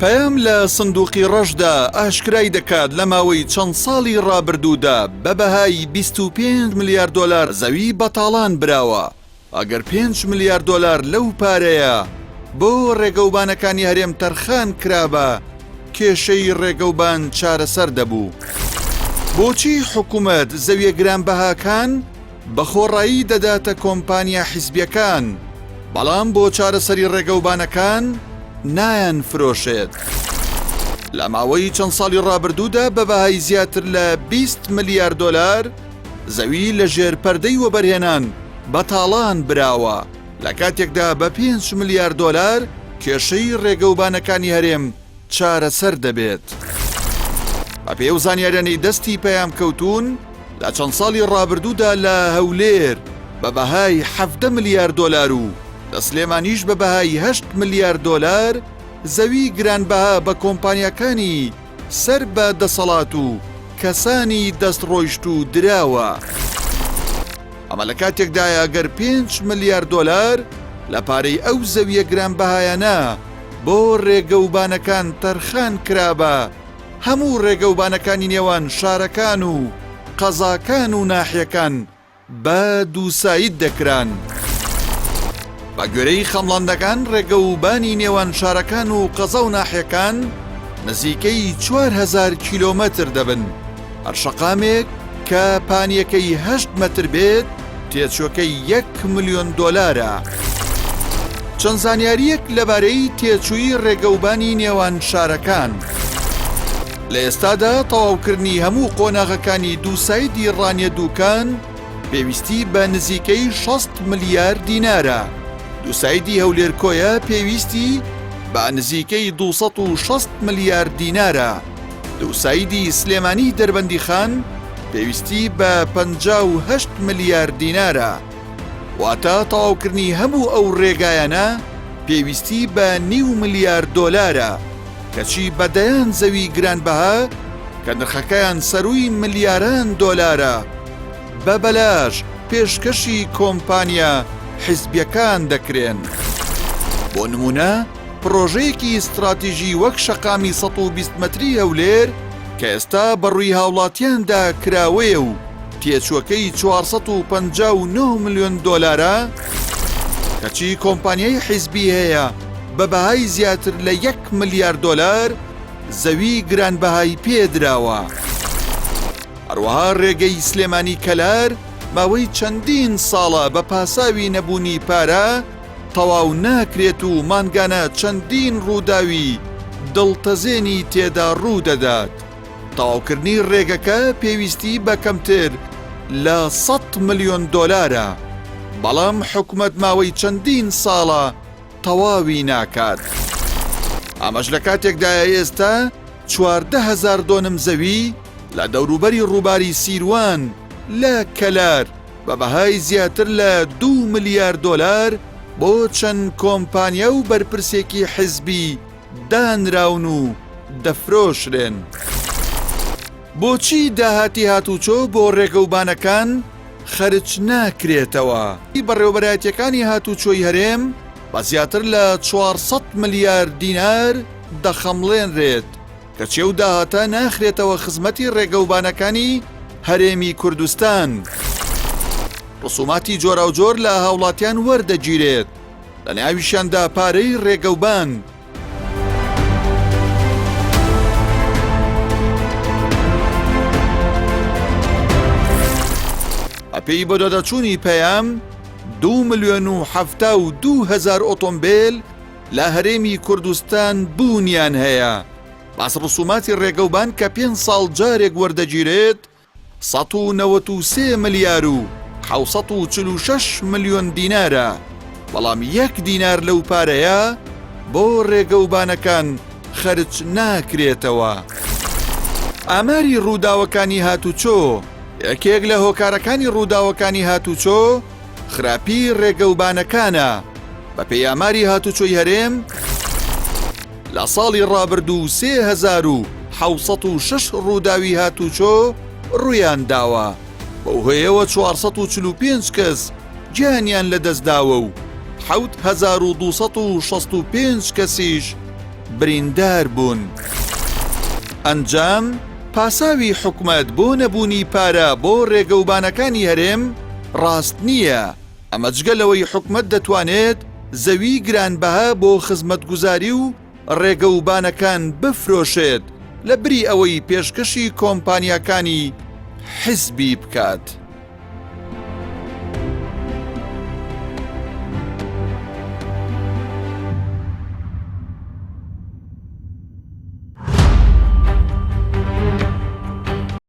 پەیام لە سندوقی ڕەشدا ئاشکرای دەکات لە ماوەی چەند ساڵی ڕابردوودا بە بەهای 25 ملیار دۆلار زەوی بەتاڵان براوە، ئەگەر پێنج ملیار دۆلار لەو پارەیە بۆ ڕێگەوبانەکانی هەرێم تەرخان کرابا کێشەی ڕێگەوبان چارەسەر دەبوو. بۆچی حکومەت زەویە گرانبەهاکان بە خۆڕایی دەداتە کۆمپانیا حیزبیەکان بەڵام بۆ چارەسەری ڕێگەوبانەکان نایان فرۆشێت؟ لە ماوەی چەند ساڵی ڕابردوودا بە بەهای زیاتر لە 20 ملیار دۆلار زەوی لە ژێر پەردەی وەبەرهێنان بە تاڵان براوە، لە کاتێکدا بە پێنج ملیار دۆلار کێشەی ڕێگەوبانەکانی هەرێم چارەسەر دەبێت. بەپێی ئەو زانیاریانەی دەستی پەیام کەوتوون، لە چەند ساڵی ڕابردوودا لە هەولێر بە بەهای 17 ملیار دۆلار و لە سلێمانیش بە بەهای 8 ملیار دۆلار زەوی گرانبەها بە کۆمپانیاکانی سەر بە دەسەڵات و کەسانی دەستڕۆیشتوو دراوە. ئەمە لە کاتێکدایە گەر 5 ملیار دۆلار لە پارەی ئەو زەویە گرانبەهایانە بۆ ڕێگەوبانەکان تەرخان کرابا، هەموو ڕێگەوبانەکانی نێوان شارەکان و قەزاکان و ناحیەکان بە دووساید دەکران. بە گوێرەی خەمڵاندنەکان ڕێگە و بانی نێوان شارەکان و قەزا و ناحیەکان نزیکەی 4000 کیلۆمەتر دەبن. هەر شەقامێک کە پانیەکەی هەشت مەتر بێت تێچووەکەی یەک ملیۆن دۆلارە. چەند زانیارییەک لەبارەی تێچووی ڕێگەوبانی نێوان شارەکان. لە ئێستادا تەواوکردنی هەموو قۆناغەکانی دووسایدی ڕانیە دووکان پێویستی بە نزیکەی 60 ملیار دینارە. دووسایدی هەولێر کۆیە پێویستی بە نزیکەی 260 ملیار دینارە. دووسایدی سلێمانی دەربەندیخان پێویستی بە 58 ملیار دینارە. واتە تەواوکردنی هەموو ئەو ڕێگایانە پێویستی بە نیو ملیار دۆلارە، کەچی بە دەیان زەوی گرانبەها کە نرخەکەیان سەرووی ملیاران دۆلارە بە بەلاش پێشکەشی کۆمپانیا حیزبیەکان دەکرێن. بۆ نموونە پڕۆژەیەکی ستراتیژی وەک شەقامی 120 مەتری هەولێر کە ئێستا بەڕووی هاوڵاتیاندا کراوەیە و تێچووەکەی 459 ملیۆن دۆلارە، کەچی کۆمپانیای حیزبی هەیە بە بەهای زیاتر لە یەک ملیار دۆلار زەوی گرانبەهای پێدراوە. هەروەها رێگەی سلێمانی کەلار ماوەی چەندین ساڵە بە پاساوی نەبوونی پارە تەواو ناکرێت و مانگانە چەندین رووداوی دڵتەزێنی تێدا روودەدات. تەواوکردنی رێگەکە پێویستی بە کەمتر لە سەد ملیۆن دۆلارە، بەڵام حکومەت ماوەی چەندین ساڵە تەواوی ناکات. ئەمەش لە کاتێکدایە ئێستا 14 هەزار دۆنم زەوی لە دەوروبەری ڕووباری سیروان لە کەلار بە بەهای زیاتر لە دوو ملیار دۆلار بۆ چەند کۆمپانیا و بەرپرسێکی حزبی دانراون و دەفرۆشرێن. بۆچی داهاتی هاتوچۆ بۆ ڕێگەوبانەکان خەرج ناکرێتەوە؟ بەڕێوەبەرایەتییەکانی هاتوچۆی هەرێم بە زیاتر لە 400 ملیار دینار دەخەمڵێنرێت، کەچی ئەو داهاتە ناخرێتەوە خزمەتی ڕێگەوبانەکانی هەرێمی کوردستان. ڕسوماتی جۆراوجۆر لە هاوڵاتیان وەردەگیرێت، لە ناویشیاندا پارەی ڕێگەوبان. بەپێی بەدواداچوونی پەیام، دوو ملیۆن و 72 هەزار ئۆتۆمبێل لە هەرێمی کوردستان بوونیان هەیە. باس ڕسوماتی ڕێگەوبان کە پێنج ساڵ جارێک وەردەگیرێت، 193 ملیار و 746 ملیۆن دینارە، بەڵام یەک دینار لەو پارەیە بۆ ڕێگەوبانەکان خەرج ناکرێتەوە. ئاماری ڕووداوەکانی هاتوچۆ، یەکێک لە هۆکارەکانی ڕووداوەکانی هاتوچۆ خراپی ڕێگەوبانەکانە، بەپێی ئاماری هاتوچۆی هەرێم، لە ساڵی ڕابردوو 3706 ڕووداوی هاتوچۆ ڕوویانداوە، بەو هۆیەوە 445 کەس گیانیان لەدەستداوە و 7265 کەسیش. بریندار بوون. ئەنجام، پاساوی حکومەت بۆ نەبوونی پارە بۆ رێگەوبانەکانی هەرێم راست نییە، ئەمە جگە لەوەی حکومەت دەتوانێت زەوی گرانبەها بۆ خزمەتگوزاری و رێگەوبانەکان بفرۆشێت لە بری ئەوەی پێشکەشی کۆمپانیاکانی حیزبی بکات.